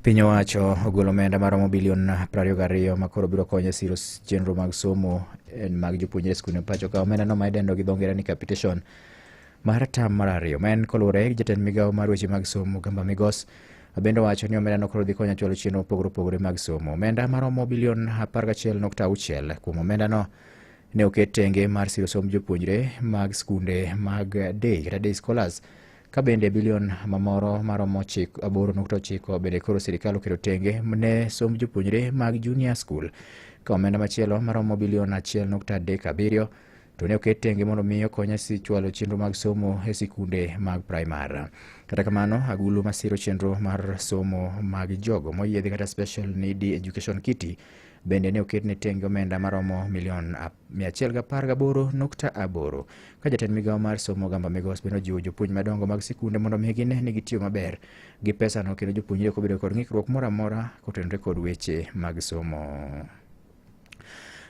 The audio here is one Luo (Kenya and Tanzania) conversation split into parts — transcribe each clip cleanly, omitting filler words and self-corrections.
Piny owacho ogolo omenda maromo bilion 22 ma koro biro konyo e siro chenro mag somo mag jopuonjre e skunde pacho ka. Omenda no ma idendo gi dho ngere ni capitation mar tam mar ariyo ma en koluwore gi jatend migawo mar weche mag somo Gamba Migos bende owacho ni omenda no koro dhi konyo chwalo chenro mopogore opogore mag somo. Omenda maromo bilion 11.6 kuom omenda no ne oket tenge mar siro somb jopuonjre mag skunde mag day kata day scholars ka bende bilion mamoro maromo 8.9 bende koro sirikal oketo tenge ne somb jopuonjre mag junior school ka omenda machielo maromo bilion 1.37 to ne oket tenge mondo mi okony e chwalo chenro mag somo e sikunde mag primar. Kata kamano, agulu masiro chenro mar somo mag jogo moyiedhi kata special need education kitty bende ne oket ne tenge omenda maromo milion 118.8 ka jatend migawo mar somo Gamba Migos bende ojiwo jopuonj madongo mag sikunde mondo mi gine ni gitiyo maber gi pesano kendo jopuonjre ok obedo kod ng'ikruok moro amora kotenore kod weche mag somo.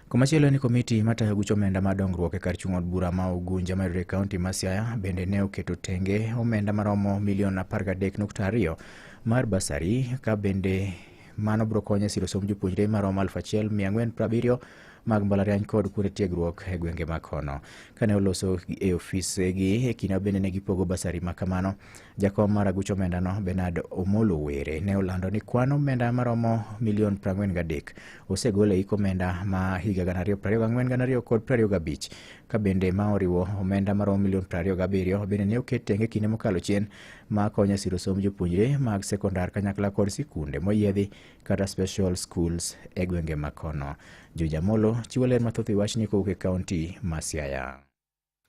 Komachielo en ni komiti matayo guch omenda mar dongruok e kar chung' od bura ma Ugunja mayudore e kaunti ma Siaya bende ne oketo tenge omenda maromo milion 13.2 mar basari ka bende mano biro konyo e siro somb jopuonjre maromo 1470 mag mbalariany kod kuonde tiegruok e gwenge ma kono. Kane oloso e ofisegi e kinde bende ne gipogo basari ma kamano, jakom mar aguch omendano Bernard Omolo Were ne olando ni kwan omenda maromo milion 43 osegol e hik omenda ma higa 2024 kod 25 ka bende ma oriwo omenda maromo milion 27 bende ne oket tenge kinde mokalo chien ma konyo siro somb jopuonjre mag sekondar kanyakla kod sikunde moyiedhi kata special schools e gwenge ma kono. George Amolo chiwo ler mathoth e wachni kowuok e kaunti ma Siaya.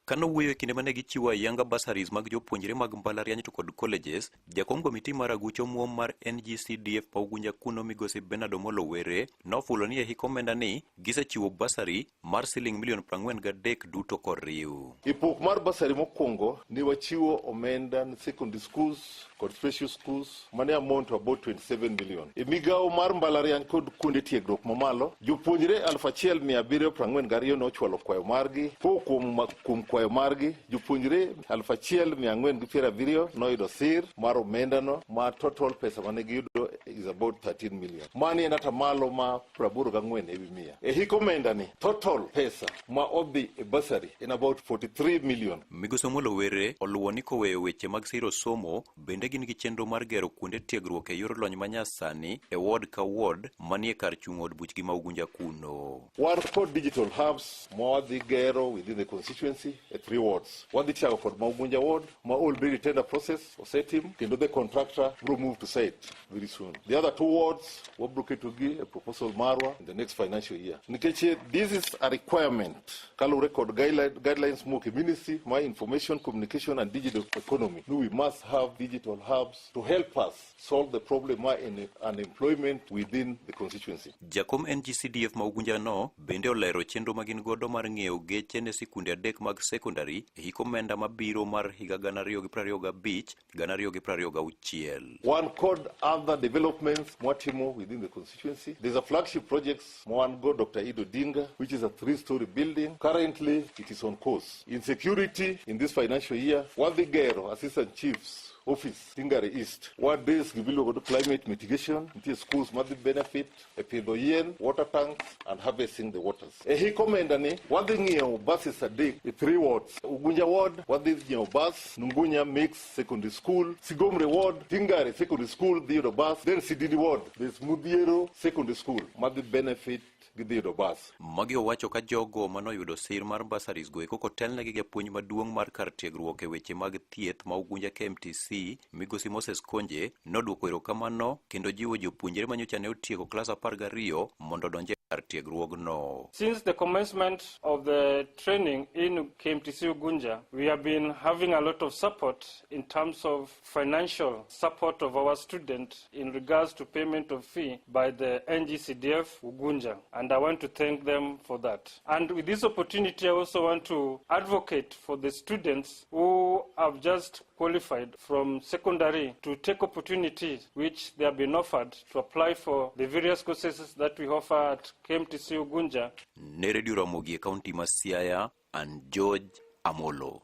Kanowuoyo e kinde mane gichiwo ayanga bursaries mag jopuonjre mag mbalariany to kod colleges, jakom komiti mar aguch omuom mar NGCDF ma Ugunja kuno migosi Bernard Omolo Were nofulo ni e hik omenda ni gisechiwo bursary mar siling milion 43 duto koriw. E pok mar bursary mokwongo ne wachiwo omenda ne secondary schools kod special schools mane amount to about 27 million. E migawo mar mbalariany kod kuonde tiegruok mamalo, jopuonjre 1742 nochwalo kwayo margi. Kowuok kuom kwayo margi, jopuonjre 1470 noyudo sir mar omendano ma total pesa mane giyudo is about 13 million. Mani en atamalo ma 84 ewi mia. E hik omendani, total pesa ma odhi e bursary en about 43 million. Migosi Omolo Were oluwo ni koweyo weche mag siro somo, bende gin gi chenro mar gero kuonde tiegruok e yor lony manyasani e ward ka ward manie kar chung' od buchgi ma Ugunja kuno. Wan kod digital hubs ma wadhi gero within the constituency e 3 wards. Wadhi chako kod ma Ugunja ward ma already tender process osetim kendo the contractor bro move to site very soon. The other 2 wards wabro ketogi e proposal marwa in the next financial year. Nikech this is a requirement kaluwore kod guidelines mowuok e ministry ma information, communication and digital economy. No, we must have digital hubs to help us solve the problem ma unemployment within the constituency. Jakom NGCDF ma Ugunja no bende olero chenro ma gin godo mar ng'iewo geche ne sikunde 3 mag sekondari e hik omenda mabiro mar higa gana ariyo gi prariyo gabich, gana ariyo gi prariyo gauchiel. Wan kod other developments mwatimo within the constituency. There's a flagship project mwan go Dr. Ido Dinga, which is a 3-story building. Currently, it is on course. In security, in this financial year, wadhi gero assistant chiefs office Tingare East. What this gibiluongo ni climate mitigation, nitie schools madhi benefit e pidho yien, water tanks and harvesting the waters. E hik omenda ni wadhi ng'iewo buses 3 e 3 wards. Ugunja ward wadhi ng'iewo bus, Nungunya Mixed Secondary School, Sigomre ward, Tingare Secondary School dhi yudo bus, then Sidindi ward, there's Mudhiero Secondary School madhi benefit gidhi yudo bus. Magi owacho ka jogo manoyudo sir mar bursaries go eko kotelnegi gi japuonj maduong' mar kar tiegruok e weche mag thieth ma Ugunja KMTC, Migosi Moses Konje, noduoko erokamano kendo jiwo jopuonjre manyocha ne otieko klas 12 mondo odonj e kar tiegruogno. Since the commencement of the training in KMTC Ugunja, we have been having a lot of support in terms of financial support of our students in regards to payment of fee by the NGCDF Ugunja, and I want to thank them for that. And with this opportunity, I also want to advocate for the students who have just qualified from secondary to take opportunities which they have been offered to apply for the various courses that we offer at KMTC Ugunja. Ne Radio Ramogi e kaunti ma Siaya, and George Amolo.